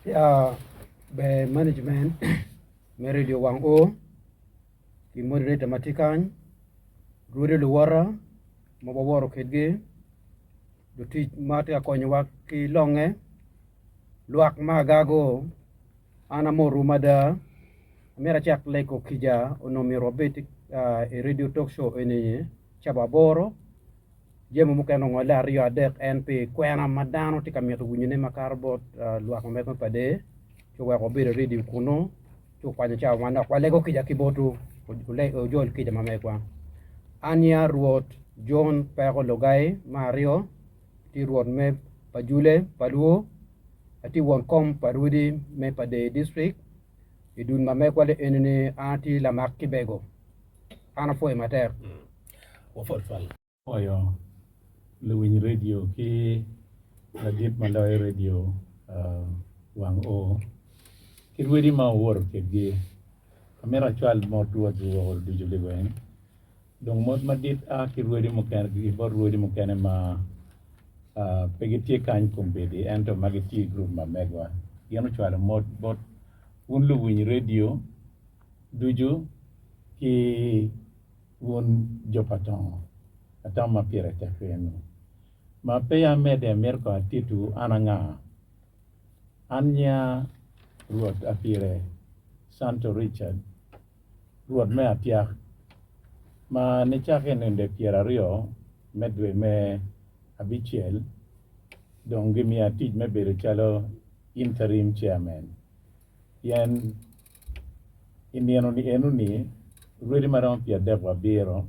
Ya ber management me radio wang oo ki moderator ma tye kany, rwodi luwota ma waworo kwedgi, lutic ma tye ka konyowa ki longe, lwak ma agago an amotowu mada amyero acak lego kica onongo myero wabed i radio talk show eni cawa aboro jami mukene ongolle aryo adek en pi kwena ma dano tye ka mito winyone makato bot lwak ma mege pa der ci oweko wabedo ready kunu ci okwanyo cawa manok walego kica ki botwu wujol kica ma megwa. An ya Rwot John Peko Lugai me aryo atye Rwot me Pajule pa Lwo atye won kom pa rwodi me Pader district i dul ma megwa ni eni an atye lamak kibego an apwoyo matek. Apwoyo luwiny redio ki ladit ma loyo redio wang oo ki rwedi ma wuwoto kwedgi. Amito acwal mot Rwot woko ducu liweng. Dong mot madit a ki rwodi mukene ki bot rwodi mukene ma pe gitye kany kombeddi ento ma gitye i gurup ma megwa. Gin ocwalo mot bot wun luwiny redio ducu ki wun jo pa tongo atamo ma pire tek eno. Ma peya amedde amito kong atitwu an anga. An nyinga Rwot Apire Santo Richard, Rwot me Atyak, ma nicakke i ninde pyeraryo me dwe me abicel dong gimiya tic me bedo calo Interim Chairman pien I nino-ni enoni, rwedi ma romo pyerdek wa abiro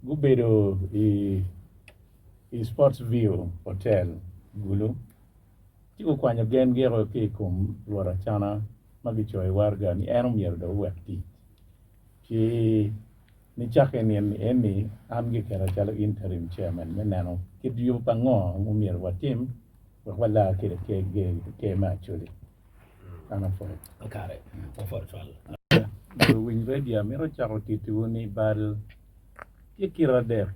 gubedo i Sports View Hotel, Gulu, ci gukwanyo gengiko ki i kom Rwot Acana ma gicoyo i waraga ni en omyero dong owek tic. Ci nicakke i nino-ni eni, an giketa calo interim chairman me neno kit yub ango ma omyero watim wek walar kwede ker me Acholi. An apwoyo. Kare wapwoyo twal. Luwiny redio amito cako tittiwu ni bal tye kite adek.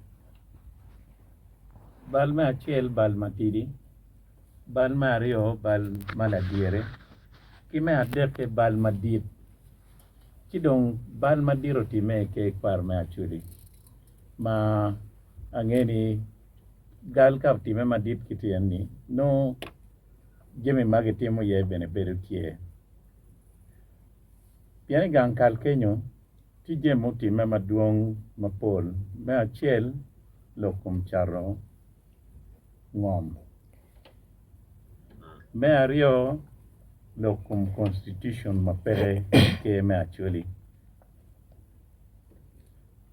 Bal me acel bal matidi, bal me aryo bal ma ladyere, ki me adekke bal madit. Ci dong bal madit otimme i ker kwaro me Acholi ma ange ni gal ka otimme madit kit eni nongo jami ma gitimo iye bene bedo tye. Pien i gang kal kenyo, tye jami mutimme madwong mapol. Me acel, lok kom cato ngom. Me aryo, lok kom constitution ma peke i ker me Acholi.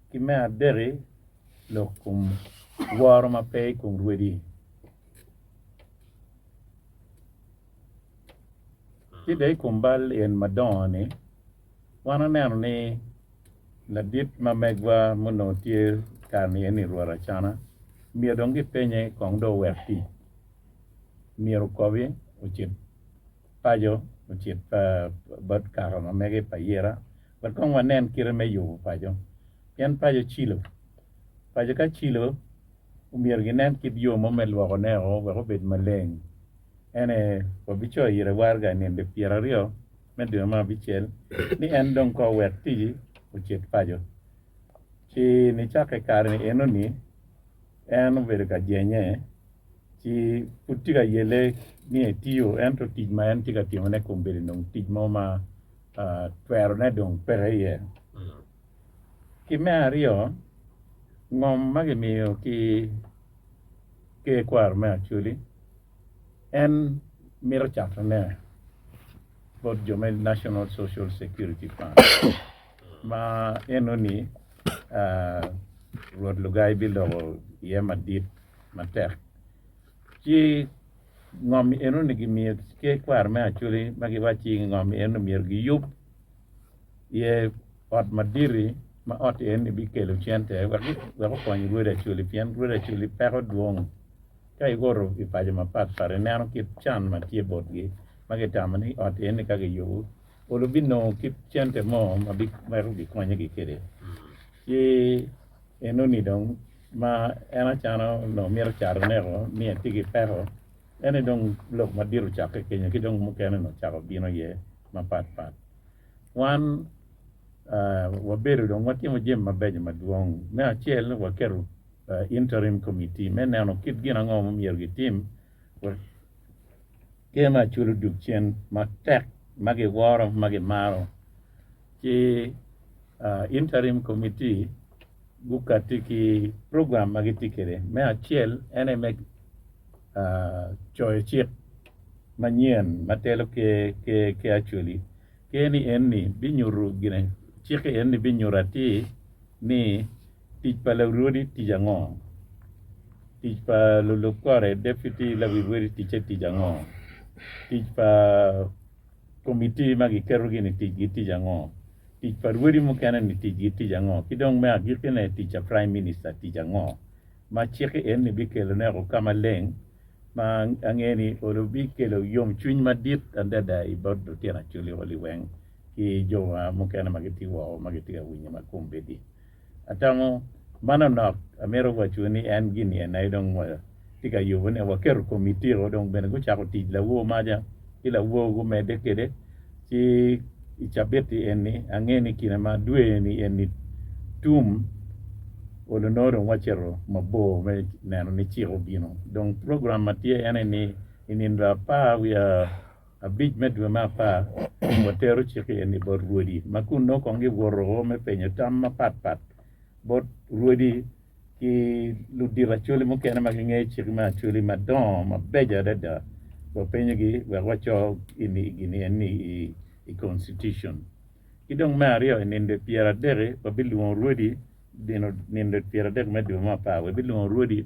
Ki me adek-ki, lok kom woro ma pe i kom rwedi. Ci dong i kom bal en madongo-ni, wan waneno ni ladit ma megwa ma onongo tye kare-ni en ni Rwot Acana myero dong gipenye kong dong owek tic myero okobi ocit paco ocit bot kaka ma mege pa ayira wek kong wanen kite me yubo paco pien paco cilo paco ka cilo Omyero ginen kit yo mo me lwokoneo wek obed maleng. En aye wabicoyo ire waraga i nino 20 me dwe me abicel ni en dong kong owek tic ocit paco. Ci nicakke i kare-ni enoni, en obedo ka jenye ci pud tye ka yelle ni etiyo ento tic ma en tye ka timone kombeddi dong tic mo ma twerone dong peke iye. Ki me aryo, ngom ma kimiyo ki ker kwaro me Acholi en mito catone bot jo me National Social Security Fund ma enoni Rwot Lugai biloko iye madit matek ci ngom enoni kimiyo ker kwaro me Acholi ma giwacci ngom enoni myero giyub iye ot madit-ti ma ot eni bikelo cente wek okony rwodi Acholi pien rwodi Acholi peko dwong ka iwoto i paco mapatpat ineno kit can ma tye botgi ma gitamo ni ot eni ka giyubo olo binongo kit cente mo ma weko gikonyogi kwede ci enoni dong ma en acana onongo mito catone ni etye ki peko. Ene dong lok madit ocakke kenyo ki dong mukene-ni ocako bino iye mapat pat. Wan wabedo dong watimo jami mabeco madwong. Me acel waketo interim committee me neno kit gin ango ma myero gitim wek ker me Acholi odug cen matek ma giworo ma gimaro. Ci interim committee gukatti ki program ma gitye kwede. Me acel en aye me coyo cik manyen ma telo ker ki Acholi. Ker ni eni binyuto gine, cikke eni binyuto atir ni tic pa larwodi tic ango, tic pa lulub kore deputy lawi rwodi ticce tic ango, tic pa komitti ma giketogi-ni ticgi tic ango, tic pa rwodi mukene-ni ticgi tic ango, ki dong me agikkine tic pa prime minister tic ango ma cikke eni bikelone woko ka maleng ma angeyo ni olo bikelo yomcwiny madit adada i bot lutino Acholi liweng ki jo mukene ma gitye woko ma gitye ka winyo ma kombeddi. Atamo manonok amito waco ni en gin-ni en aye dong watye ka yubone waketo komitiko dong bene gucako tic lawor maca ki lawor gumedde kwede ci i cabit-ti eni ange ni kine ma dwe-ni eni tum olo nongo dong wacito mabor me neno ni cik obino dong program ma tye en aye ni i nino apar wiye abic me dwe me apar watero cik eni bot rwodi ma kun nongo kong giwoto woko me penyo tam mapatpat bot rwodi ki ludito acholi mukene ma gingeyo cik me acholi madongo mabeco adada wapenyogi wek waco gini eni i constitution. Ki dong me aryo i nindo pyeradek-ki wabilwongo rwodi nindo pyeradek me dwe me apar wabilwongo rwodi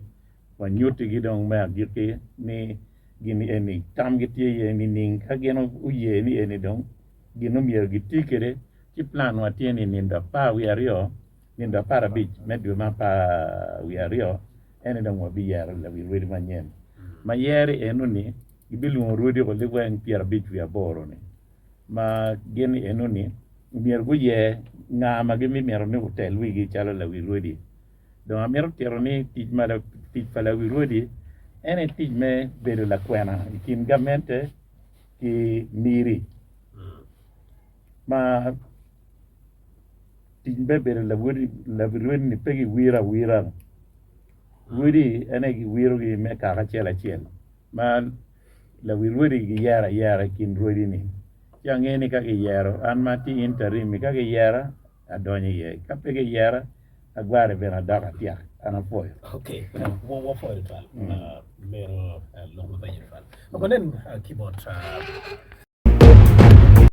wanyutigi dong me agikki ni gin eni tamgi tye iye nining ka gin oye ni eni dong gin omyero giti kwede ci plan wa tye ni nindo apar wiye aryo nindo aparabic me dwe me apar wiye aryo ene dong wabiyero lawi rwodi manyen ma yero enoni gibilwongo rwodi woko liweng pyerabic wiye aboro ni ma gin enoni myero guyer nga ma gibimito ni otel wigi calo lawi rwodi. Dong amito tito ni tic ma tic pa lawi rwodi en aye tic me bedo lakwena i kin gamente ki miri ma tic me bedo lawi rwodi-ni pe giwiro awira rwodi en aye giwirogi me kaka acel acel ma lawi rwodi giyero ayera i kin rwodi-ni ci angeyo ni ka giyero an ma atye interim-mi ka giyera adonyo iye ka pe giyera agware bene adok atyak an apwoyo. Ok, wapwoyo tutwal meno lok mabeco tutwal. Wanen ki bot.